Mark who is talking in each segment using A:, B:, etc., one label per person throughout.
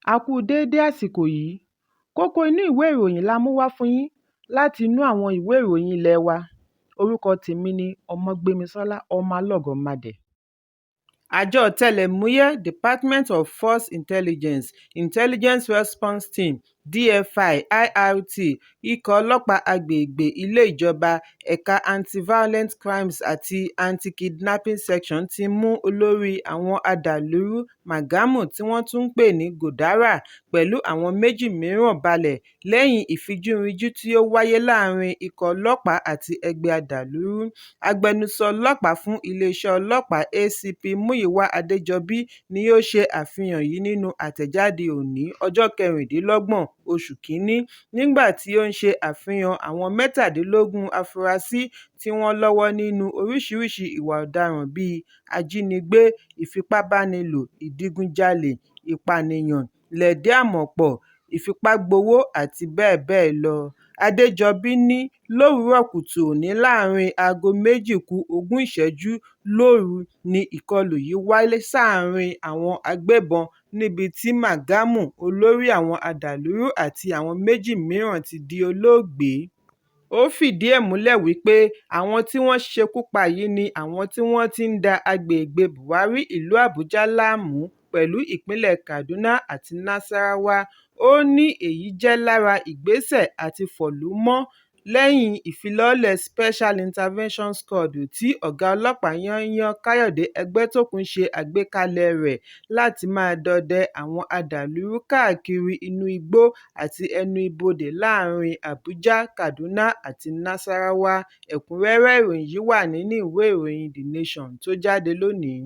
A: A kú déédé àsìkò yìí. Kókó inú ìwé ìròyìn la mú wá fún yín láti inú àwọn ìwé ìròyìn ilé wa. Orúkọ tèmi ni Ọmọgbémisọ́lá Ọmọlọ́gọ̀mádẹ. Àjọ Ọ̀tẹlẹ̀múyẹ́ Department of Force Intelligence, Intelligence Response Team (DFI IRT), Ikọ̀ Ọlọ́pàá Agbègbè Ilé Ìjọba, Ẹ̀ka Anti-Violent Crimes àti Anti-Kidnapping Section ti mú olórí àwọn adàlúrú Màgámù tí wọ́n tún ń pè ní Godara pẹ̀lú àwọn méjì mìíràn balẹ̀ lẹ́yìn ìfijúrinjú tí ó wáyé láàárín ikọ̀ ọlọ́pàá àti ẹgbẹ́ adàlúrú. Agbẹnusọ ọlọ́pàá fún iléeṣẹ́ ọlọ́pàá ACP Múyìwá Adéjọbí ni ó ṣe àfihàn yìí nínú àtẹ̀jáde òní ọjọ́ 26 oṣù kìíní nígbà tí ó ń ṣe àfihàn àwọn 17 afurasí tí wọ́n lọ́wọ́ nínú oríṣiríṣi ìwà ọ̀daràn bíi ajínigbé, ìfipábánilò, ìdígunjalè, ìpànìyàn, ìlẹ̀dí-àmọ̀pọ̀, ìfipágbowó àti bẹ́ẹ̀ bẹ́ẹ̀ lọ. Adéjọbí ní lówùúrọ̀ kùtù òní láàárín aago 2 ku ogún ìṣẹ́jú lóru ni ìkọlù yìí wáyé sáàrin àwọn agbébọn níbi tí Màgámù, olórí àwọn adàlúrú àti àwọn méjì mìíràn ti di olóògbé. Ó fìdí ẹ̀ múlẹ̀ wípé àwọn tí wọ́n ṣekú pa yìí ni àwọn tí wọ́n ti ń da agbègbèe Bwari ìlú Àbújá láàmú pẹ̀lú ìpínlẹ̀ Kaduna àti Nasarawa. Ó ní èyí jẹ́ lára ìgbésẹ̀ àti fọ̀lú mọ́ lẹ́yìn ìfilọ́lẹ̀ Special Intervention Squad tí ọ̀gá ọlọ́pàá yányán Káyọ̀dé Ẹgbẹ́tókun ṣe àgbékalẹ̀ẹ rẹ̀ láti máa dọdẹ àwọn adàlúrú káàkiri inú igbó àti ẹnu ibodè láàárín Àbújá, Kaduna àti Nasarawa. Ẹ̀kúnrẹ́rẹ́ ìròyìn yìí wà nínú ìwé ìròyìn The Nation tó jáde lónìí.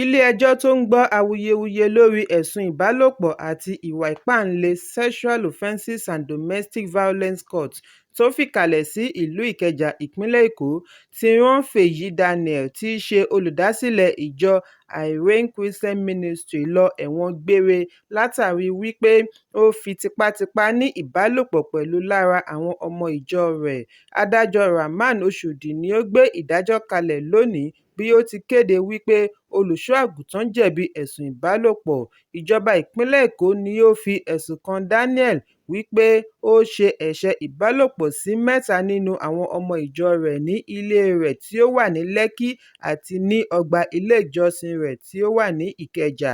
A: Ilé-ẹjọ́ tó ń gbọ́ awuyewuye lórí ẹ̀sùn ìbálòpọ̀ àti ìwà ìpáǹle Sexual Offences and Domestic Violence Court tó fìkàlẹ̀ sí ìlú Ìkẹjà, ìpínlẹ̀ Èkó, ti rán Fèyí Daniel tí í ṣe olùdásílẹ̀ ìjọ I Reign Christian Ministry lọ ẹ̀wọ̀n gbére látàrí wípé ó fi tipátipá ní ìbálòpọ̀ pẹ̀lú lára àwọn ọmọ ìjọ rẹ̀. Adájọ́ Rahman Oshodi ni ó gbé ìdájọ́ kalẹ̀ lónìí bí ó ti kéde wípé olùṣọ́-àgùntàn jẹ̀bi ẹ̀sùn ìbálòpọ̀. Ìjọba ìpínlẹ̀ Èkó ni ó fi ẹ̀sùn kan Daniel wípé ó ṣe ẹ̀ṣẹ̀ ìbálòpọ̀ sí mẹ́ta nínú àwọn ọmọ ìjọ rẹ̀ ní ilée rẹ̀ tí ó wà ní Lẹ́kí àti ní ọgbà ilé ìjọsìn rẹ̀ tí ó wà ní Ìkẹjà.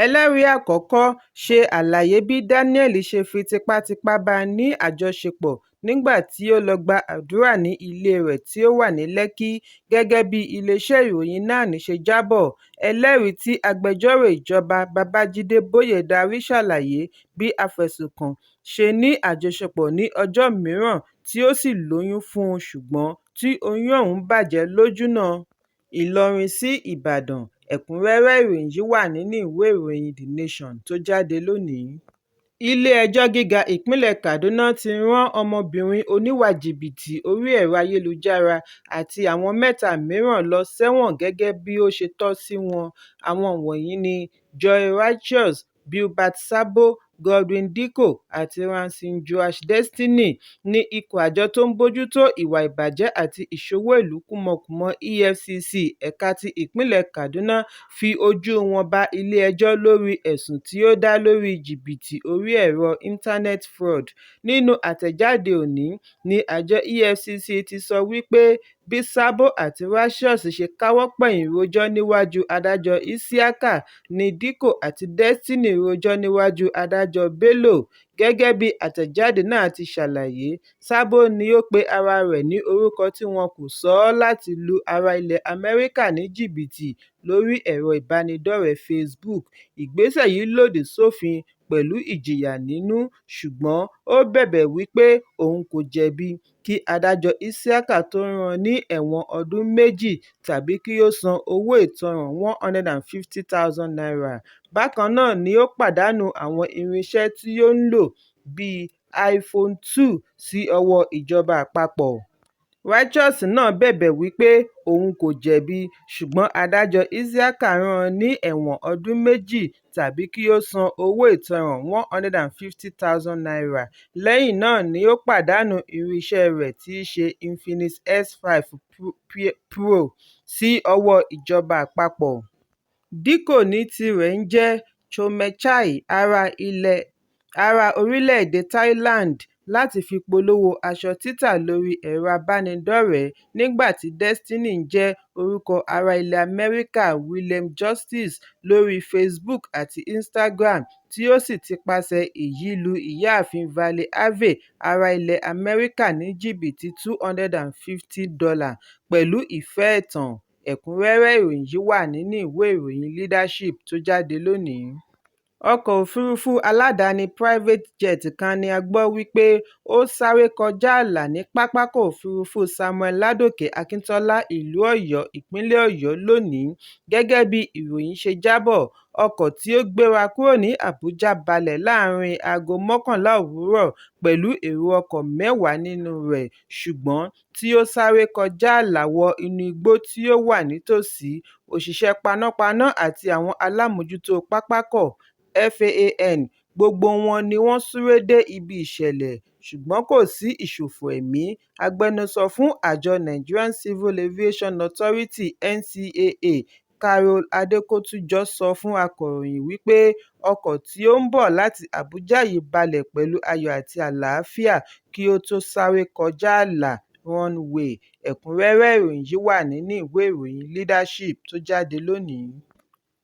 A: Ẹlẹ́rìí àkọ́kọ́ ṣe àlàyé bí Daniel ṣe fi tipátipá bá a ní àjọṣepọ̀ nígbà tí ó lọ gba àdúrà ní ilée rẹ̀ tí ó wà ní Lẹ́kí, gẹ́gẹ́ bí iléeṣẹ́ ìròyìn NAN ṣe jábọ̀. Ẹlẹ́rìí tí agbẹjọ́rò ìjọba Babájídé Bóyè darí ṣàlàyé bí afẹ̀sùnkàn ṣe ní àjọṣepọ̀ ní ọjọ́ mìíràn tí ó sì lóyún fún un ṣùgbọ́n tí oyún ọ̀hún bàjẹ́ lójúnà Ìlọrin sí Ìbàdàn. Ẹ̀kúnrẹ́rẹ́ ìròyìn yìí wà nínú ìwé ìròyìn The Nation tó jáde lónìí. Ilé-ẹjọ́ Gíga Ìpínlẹ̀ Kaduna ti rán ọmọbìnrin oníwà jìbìtì orí ẹ̀rọ ayélujára àti àwọn mẹ́ta mìíràn lọ sẹ́wọ̀n gẹ́gẹ́ bí ó ṣe tọ́ sí wọn. Àwọn wọ̀nyí ni Joy Righteous, Gilbert Sabo, Godwin Dikko àti Ramson Joash Destiny ní ikọ̀ àjọ tó ń bójú tó ìwà ìbàjẹ́ àti ìṣowó ìlú kúmọkùmọ EFCC ẹ̀ka ti ìpínlẹ̀ Kaduna fi ojúu wọn bá ilé-ẹjọ́ lórí ẹ̀sùn tí ó dá lórí jìbìtì orí ẹ̀rọ internet fraud. Nínú àtẹ̀jáde òní ní àjọ EFCC ti sọ wípé bí Sabo àti Righteous ṣe káwọ́ pọ̀nyìn rojọ́ níwájú adájọ́ Isiaka ní Dikko àti Destiny rojọ́ níwájú adájọ́ Bello. Gẹ́gẹ́ bí àtẹ̀jáde náà ti ṣàlàyé, Sabo ni ó pe ara rẹ̀ ní orúkọ tí wọn kò sọ láti lu ará ilẹ̀ Amẹ́ríkà ní jìbìtì lórí ẹ̀rọ ìbánidọ́rẹ̀ẹ́ Facebook. Ìgbésẹ̀ yìí lòdì sófin pẹ̀lú ìjìyà nínú, ṣùgbọ́n ó bẹ̀bẹ̀ wípé òun kò jẹ̀bi kí adájọ́ Isiaka tó rán an ní ẹ̀wọ̀n ọdún méjì tàbí kí ó san owó ìtanràn ₦150,000. Bákan náà ni ó pàdánù àwọn irinṣẹ́ tí ó ń lò bíi iPhone 2 sí ọwọ́ ìjọba àpapọ̀. Righteous náà bẹ̀bẹ̀ wípé òun kò jẹ̀bi, ṣùgbọ́n adájọ́ Isiaka rán an ní ẹ̀wọ̀n ọdún méjì tàbí kí ó san owó ìtanràn ₦150,000. Lẹ́yìn náà ni ó pàdánù irinṣẹ́ rẹ̀ tí í ṣe Infinix S5 Pro sí ọwọ́ ìjọba àpapọ̀. Dikko ní tirẹ̀ ń jẹ́ Chomechai ará orílẹ̀-èdè Thailand láti fi polówó aṣọ títà lórí ẹ̀rọ abánidọ́rẹ̀ẹ́ nígbà tí Destiny ń jẹ́ orúkọ ará ilẹ̀ Amẹ́ríkà William Justice lóríi Facebook àti Instagram tí ó sì tipasẹ̀ èyí lu Ìyáàfin Vale Harvey ará ilẹ̀ Amẹ́ríkà ní jìbìtì $250 pẹ̀lú ìfẹ́ ẹ̀tàn. Ẹ̀kúnrẹ́rẹ́ ìròyìn yìí wà nínú ìwé ìròyìn Leadership tó jáde lónìí. Ọkọ̀ òfuurufú aládàáni Private Jet kan ni a gbọ́ wípé ó sáré kọjá àlà ní Pápákọ̀ Òfuurufú Samuel Ládòkè Akíntọ́lá, ìlú Ọ̀yọ́, Ìpínlẹ̀ Ọ̀yọ́ lónìí. Gẹ́gẹ́ bí ìròyìn ṣe jábọ̀, ọkọ̀ tí ó gbéra kúrò ní Àbújá balẹ̀ láàárín aago 11 òwúrọ̀ pẹ̀lú èrò ọkọ̀ mẹ́wàá nínúu rẹ̀, ṣùgbọ́n tí ó sáré kọjá àlà wọ inú igbó tí ó wà nítòsí. Òṣìṣẹ́ panápaná àti àwọn alámòjútó pápákọ̀ FAAN gbogbo wọn ni wọ́n súré dé ibi ìṣẹ̀lẹ̀, ṣùgbọ́n kò sí ìṣòfò ẹ̀mí. Agbẹnusọ fún àjọ Nigerian Civil Aviation Authority (NCAA) Carol Adékòtúnjọ sọ fún akọ̀ròyìn wípé ọkọ̀ tí ó ń bọ̀ láti Àbújá yìí balẹ̀ pẹ̀lú ayọ̀ àti àlàáfíà kí ó tó sáré kọjá àlà runway. Ẹ̀kúnrẹ́rẹ́ ìròyìn yìí wà nínú ìwé ìròyìn Leadership tó jáde lónìí.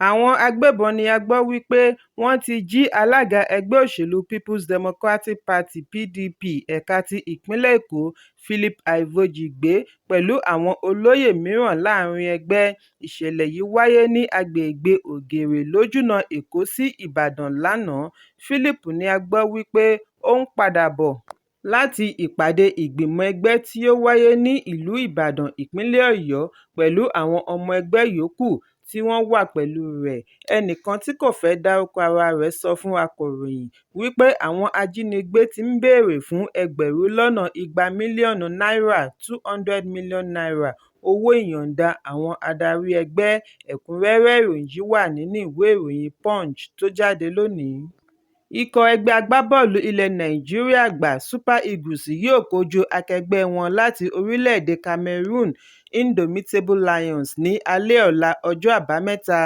A: Àwọn agbébọn ni a gbọ́ wípé wọ́n ti jí alága ẹgbẹ́ òṣèlú People's Democratic Party (PDP) ẹ̀ka ti ìpínlẹ̀ Èkó, Philip Aìvojì gbé pẹ̀lú àwọn olóyè mìíràn láàárín ẹgbẹ́. Ìṣẹ̀lẹ̀ yìí wáyé ní agbègbè Ògèrè lójúnà Èkó sí Ìbàdàn lánàá. Philip ni a gbọ́ wípé ó ń padà bọ̀ láti ìpàdé ìgbìmọ̀ ẹgbẹ́ tí ó wáyé ní ìlú Ìbàdàn, Ìpínlẹ̀ Ọ̀yọ́ pẹ̀lú àwọn ọmọ ẹgbẹ́ yòókù tí wọ́n wà pẹ̀lú rẹ̀. Ẹnìkan tí kò fẹ́ dárúkọ ara rẹ̀ sọ fún akọ̀ròyìn wípé àwọn ajínigbé ti ń béèrè fún ẹgbẹ̀rún lọ́nà igba mílíọ̀nù náírà ₦200 million owó ìyọ̀ǹda àwọn adarí ẹgbẹ́. Ẹ̀kúnrẹ́rẹ́ ìròyìn yìí wà nínú ìwé ìròyìn Punch tó jáde lónìí. Ikọ̀ ẹgbẹ́ agbábọ́ọ̀lù ilẹ̀ Nàìjíríà àgbà Super Eagles yóò kojú akẹgbẹ́ wọn láti orílẹ̀-èdè Cameroon Indomitable Lions ní alẹ́ ọ̀la ọjọ́ Àbámẹ́ta.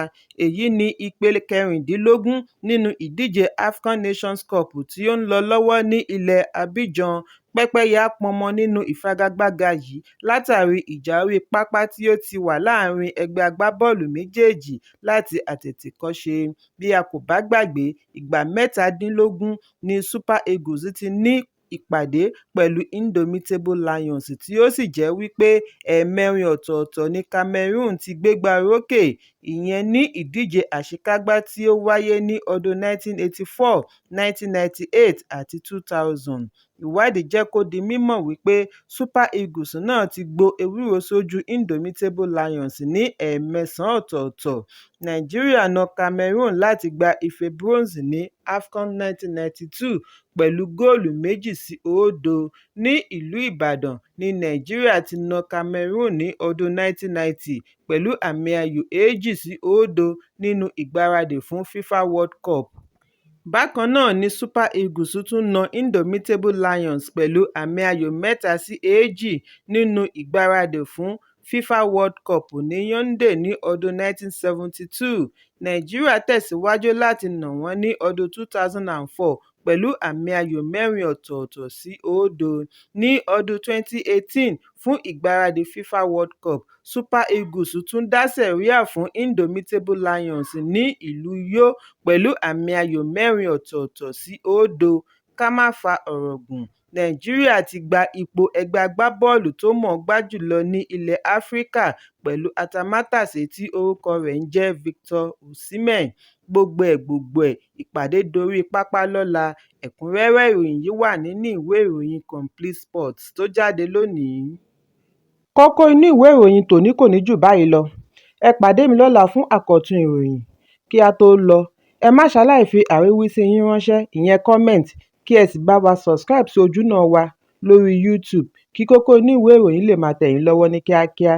A: Èyí ní ìpele kẹrìndínlógún nínú ìdíje AFCON Nations Cup tí ó ń lọ lọ́wọ́ ní ilẹ̀ Abidjan. Pẹ́pẹ́yẹ á pọnmọ nínú ìfagagbága yìí látàrí ìjà orí pápá tí ó ti wà láàárín ẹgbẹ́ agbábọ́ọ̀lù méjèèjì láti àtètèkọ́ṣe. Bí a kò bá gbàgbé, ìgbà mẹ́tàdínlógún ni Super Eagles ti ní ìpàdé pẹ̀lú Indomitable Lions tí ó sì jẹ́ wípé ẹ̀ẹ̀mẹrin ọ̀tọ̀ọ̀tọ̀ ni Cameroon ti gbégbá orókè, ìyẹn ní ìdíje àṣekágbá tí ó wáyé ní ọdún 1984, 1998 àti 2000. Ìwádìí jẹ́ kó di mímọ̀ wípé Super Eagles náà ti gbo ewúro sójú Indomitable Lions ní ẹ̀ẹ̀mẹ́sàn-án ọ̀tọ̀ọ̀tọ̀. Nàìjíríà na Cameroon láti gba ife bronze ní AFCON 1992 pẹ̀lú góòlù 2 sí 0. Ní ìlú Ìbàdàn ní Nàìjíríà ti na Cameroon ní ọdún 1990 pẹ̀lú àmì ayò 2 sí 0 nínú ìgbáradì fún FIFA World Cup. Bákan náà ni Super Eagles tún na Indomitable Lions pẹ̀lú àmì ayò 3 sí 2 nínú ìgbáradì fún FIFA World Cup ní Yaoundé ní ọdún 1972. Nàìjíríà tẹ̀síwájú láti nà wọ́n ní ọdún 2004 pẹ̀lú àmì ayò mẹ́rin ọ̀tọ̀ọ̀tọ̀ sí 0. Ní ọdún 2018 fún ìgbáradì FIFA World Cup, Super Eagles tún dá sẹ̀ríà fún Indomitable Lions ní ìlú Uyo pẹ̀lú àmì ayò mẹ́rin ọ̀tọ̀ọ̀tọ̀ sí 0. Ká má fa ọ̀rọ̀ gùn, Nàìjíríà ti gba ipò ẹgbẹ́ agbábọ́ọ̀lù tó mọ̀ọ́ngbá jùlọ ní ilẹ̀ Áfíríkà pẹ̀lú atamátàsé tí orúkọ rẹ̀ ń jẹ́ Victor Osimhen. Gbogbo ẹ̀ gbogbo ẹ̀, ìpàdé dorí pápá lọ́la. Ẹ̀kúnrẹ́rẹ́ ìròyìn yìí wà nínú ìwé ìròyìn Complete Sports tó jáde lónìí. Kókó inú ìwé ìròyìn tòní kò ní jù báyìí lọ. Ẹ pàdé mi lọ́la fún àkọ́tún ìròyìn. Kí á tó lọ, ẹ má ṣaláì fi àríwísí yín ránṣẹ́ ìyẹn comment kí ẹ sì bá wa subscribe sí ojúnà wa lórí YouTube kí kókó inú ìwé ìròyìn lè máa tẹ̀ yín lọ́wọ́ ní kíákíá.